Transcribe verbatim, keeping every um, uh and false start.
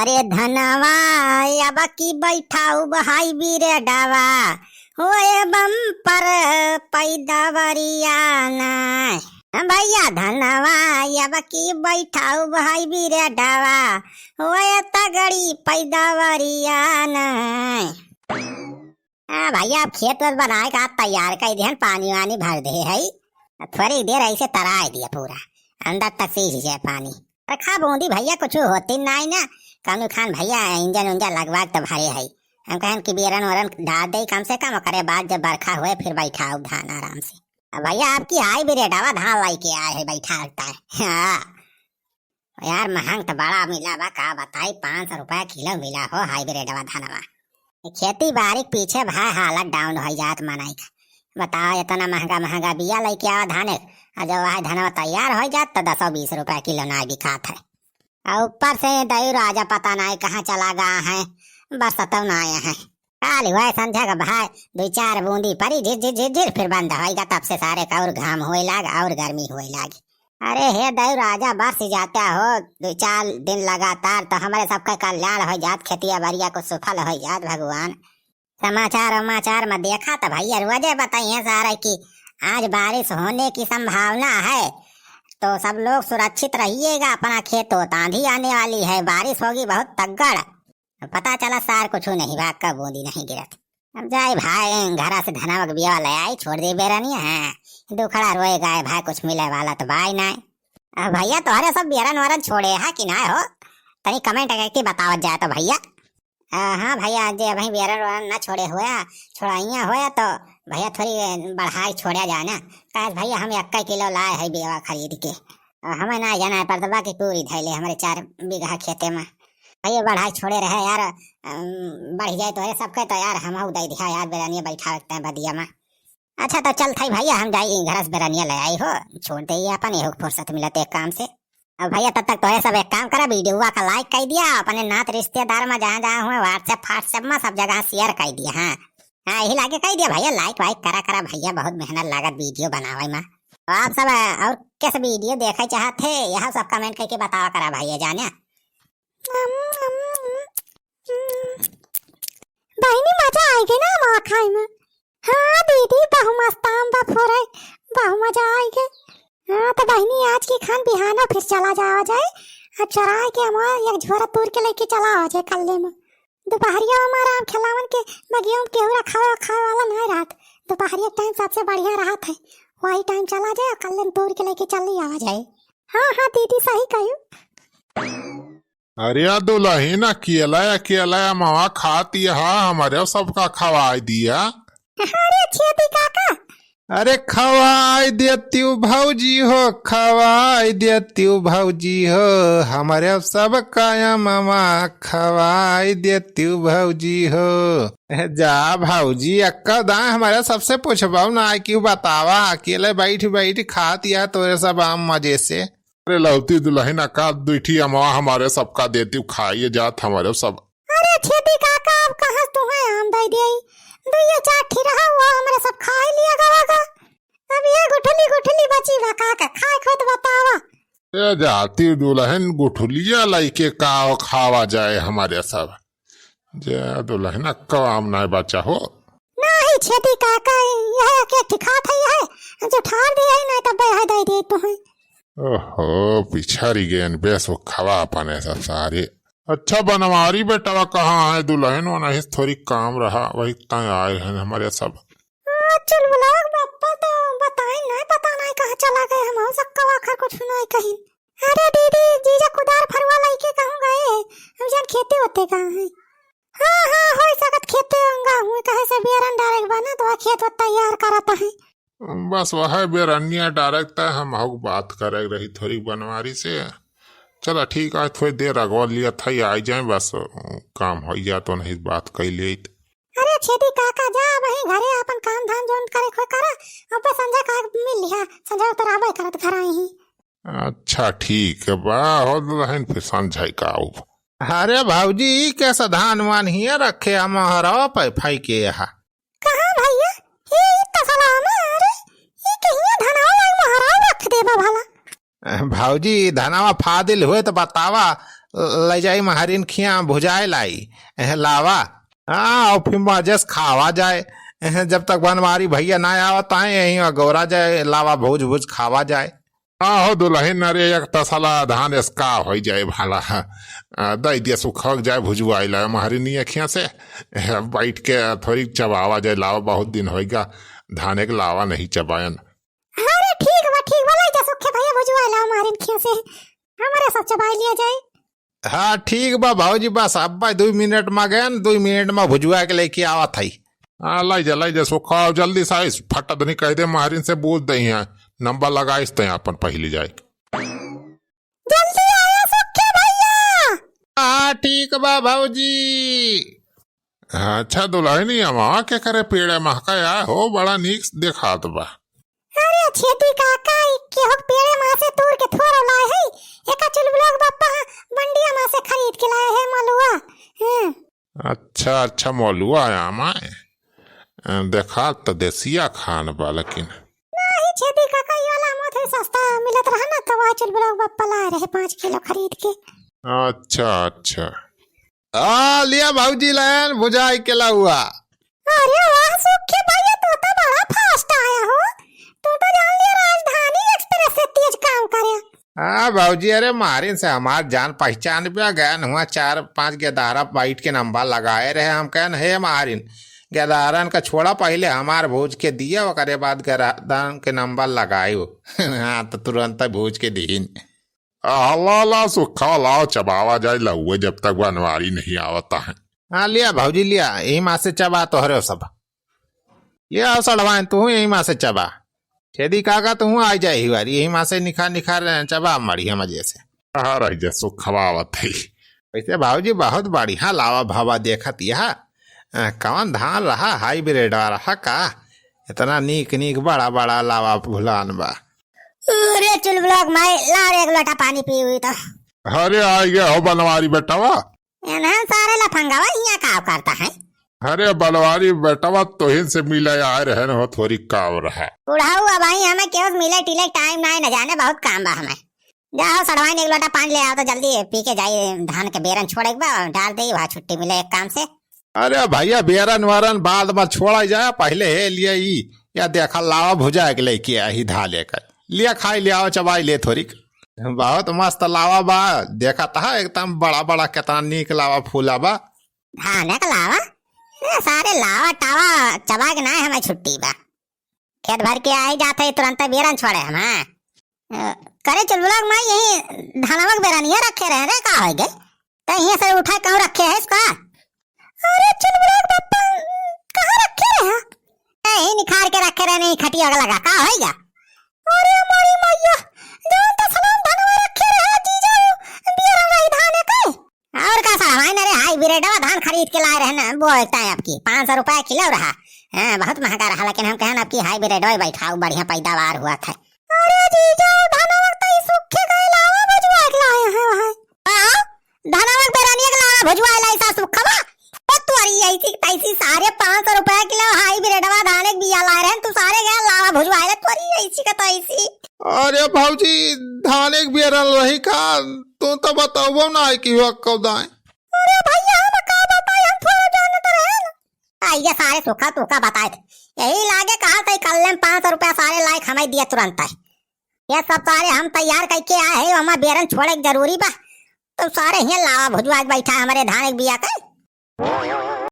अरे धनवा अब की बैठाउब हाइब्रिडवा, होए बम्पर पैदवरिया ना। भैया धनवा अब की बैठाउब हाइब्रिडवा, होए तगड़ी पैदवरिया ना। आ भैया, अब खेत वेत बनाए का तैयार कइ दिहन, पानी वानी भर दे है। थोड़ी देर ऐसे तराए दिया पूरा, अंदर तक सींच जाए पानी। अरे खा बूंदी भैया, कुछ होती नाई ना, कौनो खान भैया इंजन उंजन लगवा के तो भरे है। हम कहन कि बेरन वरन डाल दे कम से कम, ओकरे बाद जब बरखा होए फिर बैठाउब धान आराम से। अब भैया, आपकी हाइब्रिडवा धान लाइके आए है, बैठा लगता है। हाँ। यार, महंग त बड़ा मिला बा, का बताई, पाँच सौ रुपया किलो मिला हो हाइब्रिडवा धनवा। खेती बाड़ी के पीछे भाई हालत down होइ जात मनई का। बताओ, इतना महंगा महंगा बिया लइके आवा धाने, आ जब वह धनवा तैयार होइ जात त दसो बीस रुपया किलो ना बिकात है। आ ऊपर से दई राजा पता नाई कहाँ चला गा है, बरसतौ ना आया है। खाली वह संझा का भाई दुई चार बूंदी परी, झिर झिर झिर झिर, फिर बंद होइगा। तब से सारे का और घाम होए लाग और गर्मी होए लाग। अरे हे दई राजा, बरस जाता हो दुई चार दिन लगातार, तो हमरे सबका कल्याण होइ जात, खेतिया बरिया कुछ सुफल होइ जात भगवान। समाचार उमाचार में देखा तो भैया रोजे बताइए सारे कि आज बारिश होने की संभावना है, तो सब लोग सुरक्षित रहिएगा अपना खेतों, आंधी आने वाली है, बारिश होगी बहुत तगड़। पता चला सार कुछ नहीं बा, कब बूंदी नहीं गिरत। अब जाए भाई, घरा से धनवा के बियावा ले आई, छोड़ दे बेरनिया है। दुखड़ा रोए गाए भाई, कुछ मिले वाला तो बाई नाय। अब भैया, तोहरे सब बेरन वरन छोड़े हा कि नाय हो? तनी comment करके बतावत जाए तो भैया। आ, हाँ भैया, जे अभी बेरन वरन ना छोड़े हुए, छोड़ाइया हुए तो भैया थोड़ी बढ़ाई छोड़ा जाए ना। काहे भैया, हम एक किलो लाए है बेवा खरीद के। आ, हमें ना जाना है परदबा की पूरी धैले हमरे चार बीघा खेते में। भैया बढ़ाई छोड़े रहे यार, अम, बढ़ जाए तो है सबके तो यार, हम दे दिया यार, बेरनिया बैठा रखते हैं बदिया में। अच्छा तो चल थाई भैया, हम जाई घर से बेरनिया ले आई हो, छोड़ दे ये अपन, एहो फुर्सत मिलत एक काम से। अब भैया तब तक तोहे सब एक काम करा, वीडियोवा का like कर दिया, अपने नात रिश्तेदार में जहाँ जहाँ हुए WhatsApp WhatsApp में सब जगह share कर दिया। हाँ हाँ, यही लागे कह दिया भैया, like वाइक करा करा भैया, बहुत मेहनत लागत वीडियो बनावे में। तो आप सब, अ, और कैसे वीडियो देखे चाहत है, यह सब comment करके बतावा करा भैया जाने। बहिनी, मजा आइगे ना मावा खाए में? हाँ दीदी, बहु मस्त आम बा फोरे, बहु मजा आइगे। हाँ तो बहिनी, आज की खान बिहाना फिर चला जावा जाए, आ चोराए के हमार एक झोरा तूर के लेके चला आवा जाए कल्ले में। दोपहरिया हमारा आम खिलावन के बगिया में केहू रखावे खाए वाला ना रहत। दोपहरिया टाइम सबसे बढ़िया रहत है, वही टाइम चला जाए, कल्ले में तूर के लेके चली आवा जाए। हाँ हाँ दीदी, सही कहू। अरे दुलहिन, अकेला अकेला अमवा खात यहा, हमरे सबका खवाई दिया। अरे छेदी काका। अरे खवाई देत्यू भौजी हो, खवाई देत्यू भौजी हो, हमरे सबका अमवा खवाई देत्यू भौजी हो। जा भौजी, अक्का दाएं हमरे सबसे पूछबौ ना, क्यों बतावा, अकेले बैठ बैठ खात यहा तोरे सब आम मजे से। अरे लौती दुलहिन, अक्का दुई ठी अमवा हमरे सबका देत्यू, खाइए जात हमरे सब। अरे छेदी काका, अब कहाँ तुहे आम दे दिए? दुइये चार ठी रहा, वो हमरे सब खाई लिया गवा गा। अब ये गुठली गुठली बची बा, का का खाए खोत बतावा। ए जाती दुलहिन, गुठलिया लइके का खावा जाए हमरे सब। जे दुलहिन, अक्का आम नाय बचा हो। नाही छेदी काका, यह के ठी खात है, यह जो ठार दिए है, नहीं तब यह दे दिए तुहे। ओहो, पिछड़ी गेन बेस वो खवा अपने सब सारे। अच्छा बनवारी बेटवा कहाँ है? दुलहिन वनहिस थोड़ी काम रहा, वही ताई आए हैं हमरे सब। आ, चुलबुलाक बप्पा तो बताई नहीं, पता नहीं कहाँ चला गए, हम हो सक्का वाखर कुछ नहीं कहीं। अरे दीदी, जीजा कुदार फरुआ लइके कहूँ गए, हम जान खेते होते कहाँ है। हाँ हाँ, हो सकत खेते होंगा, हुए कहे से बेरन डाले के बा ना, तो खेत वो तैयार करत है। बस वह बेरनिया डायरेक्ट है, हम हक बात करे रही थोड़ी बनवारी से। चला ठीक, आज थोड़ी देर अगवा लिया था, ये आई जाए, बस काम हो गया तो नहीं बात कर लिए। अरे छेदी काका, जा वही घरे अपन काम धाम जोन करे खोए करा, अब संजय का मिल लिया, संजय तो रहबे करत घर आई ही। अच्छा ठीक बा, हो दुलहिन फिर संजय का आउब। अरे भौजी, ई कैसा धान वान हिया रखे हम हरवा पे फेंके यहाँ? कहाँ भैया? ई, ई तसला में, अरे, ई कहिया धनवा लाग महराव रख देबा भला? भौजी, धनवा फादिल हुए तो बतावा, लइ जाई महरिन खिया भुजाए लाई, एह, लावा। हाँ, और फिर मजे से खावा जाए। एह, जब तक बनवारी भइया ना आवत आए, यहीं अगोरा जाए, लावा भूज भूज खावा जाए। आहो दुलहिन, अरे एक तसला धान एस का होइ जाए भला। आ, दइ दिया सुखक जाए भुजवाइ लाए महरिन अखिया से। एह, बैठ के थोरी चबावा जाए लावा, बहुत दिन होइगा धाने के लावा नहीं चबायन। अरे ठीक बा, ठीक बा, लइ जा सुखे भइया भुजवाइ लाओ महरिन खिया से, हमरे सब चबाइ लिया जाए। हाँ ठीक बा भौजी, बस अब दुइ मिनट मा गएन, दुइ मिनट मा भुजवा के लइके आवत हई। हाँ लइ जा, लइ जा सुखा, जल्दी से आइस, फट दनी कहि दे महरिन से बूझ दही है, नंबर लगाइस तै आपन पहिली जाए। जल्दी आया सुखे भइया। हाँ ठीक बा भौजी। अच्छा दुलहिनी, अमा के करे पेड़े महका आए हो, बड़ा नीक देखात बा। अरे छेदी काका, ई केहू के पेड़े मा से तूर के थोरो लाए है, एका चुलबुलक बप्पा बंडिया मा से खरीद के लाए है मलुआ। हाँ। अच्छा, अच्छा, मलुआ आम आए। अ, देखात त देसिया खान बा, लेकिन। नाही छेदी काका, ई वाला आम थोड़ी सस्ता मिलत रहा ना, तो वह चुलबुलक बप्पा लाए रहे पाँच किलो खरीद के। अच्छा, अच्छा। आ, लिया भौजी लायन भुजाई के लाउआ। अरे वाह सुखे भइया, तू तो बड़ा fast आया हो, तू तो जान लिया राजधानी express से तेज काम करे। हाँ भौजी, अरे महरिन से हमार जान पहचान बा, गएन हुआ चार पाँच गेदारा बैठ के नंबर लगाए रहे, हम कहन हे महरिन, गेदारन का छोड़ा, पहिले हमार भूज के दिया, ओकरे बाद गेदारन के नंबर लगायो। हाँ, तो तुरंत भूज के दिहिन। आ, ला, ला, सुखा, लाओ, चबावा जाए, लउए जब तक बनवारी नहीं आवता है। हाँ, लिया भौजी, लिया, यही मा से चबा तोहरे सब। लिया, सड़वाइन, तू यही मा से चबा। छेदी काका, तू आ जाए ही बारी, यही मा से निखार, निखार चबा मड़िया मजे से। हाँ, रह जा, सुखवा आवत है। वैसे भौजी, बहुत बढ़िया लावा भावा देखत यह। अ, कौन धान रहा, hybrid रहा का? इतना नीक, नीक, बड़ा, बड़ा लावा भुलान बा। अरे चुलबुलक माई, ला रे एक लोटा पानी पी हुई तो। अरे आ गया हो बनवारी बेटवा। एनहन सारे लफंगावा हियाँ का करता है? अरे बनवारी बेटवा तोहिन से मिले आए रहे न हो, थोरी काम रहा। बुढ़ाऊ अब आई हमें केहू से मिले टिले टाइम ना है, न जाने बहुत काम बा हमें। जाओ सड़वाइन एक लोटा पानी ले आओ तो जल्दी पी के जाई, धान के बेरन छोड़े के बा, डाल दे वहाँ छुट्टी मिले एक काम से। अरे भइया, बेरन वरन बाद मा छोड़ा जाए, पहिले हे लिए ई, या देखा लावा भुजा के लइके आई धा लेकर। लिया खाई ले आओ, चबाई ले थोरिक। बहुत मस्त लावा बा, देखा त हा एकदम बड़ा बड़ा केतना नीक लावा फूला बा। धाने का लावा? ए, सारे लावा टावा चबा के ना हमें छुट्टी बा। खेत भर के आई जात है, तुरंत बेरन छोड़े हम, हाँ। अ, करे चुलबुलक माई, यही धनवा के बेरनिया रखे रहे रे, का होइ गए? तै हियाँ से उठा कहूँ रखे है इसका? अरे चुलबुलक बप्पा, कहाँ रखे रहे? यही निखार के रखे रहे, नहीं खटिया के लगा, का होइगा? अरे मोरी मैया, जौन तो सलाम धनवा रखे रहे जीजा, बेरन रही धाने के। और का सड़वाइन, अरे hybrid धान खरीद के लाए रहे ना, बोलता है आपकी पाँच सौ रुपया किलो रहा। हाँ, बहुत महंगा रहा, लेकिन हम कहन आपकी hybrid बैठाओ, बढ़िया पैदावार हुआ था। अरे जीजा, धनवा तो ई सूखे गए, लावा भुजवा के लाए हैं वहाँ। हाँ, धनवा के बेरनिया के लावा भुजवा लाई सा सुखवा। ओ तोरी ऐसी तैसी, सारे पाँच सौ रुपया किलो hybrid धान एक बिया लाए रहे, तू सारे गया लावा भुजवा ले, तोरी ऐसी का तैसी। अरे भौजी, धान एक बेरन रही का? तू तो बताबो ना है कि हुआ कब दाए। अरे भइया, हम का बताई, हम थोड़ा जानत रहे। आ, ये सारे सुखा तुखा बताए थे। यही लागे कहा था, कल में पाँच सौ रुपया सारे लायक हमें दिया तुरंत है। ये सब सारे हम तैयार करके आए हैं, हमारे बेरन छोड़े के जरूरी बा। तो सारे हियाँ लावा भुजवा के बैठा है हमारे धान एक बिया के।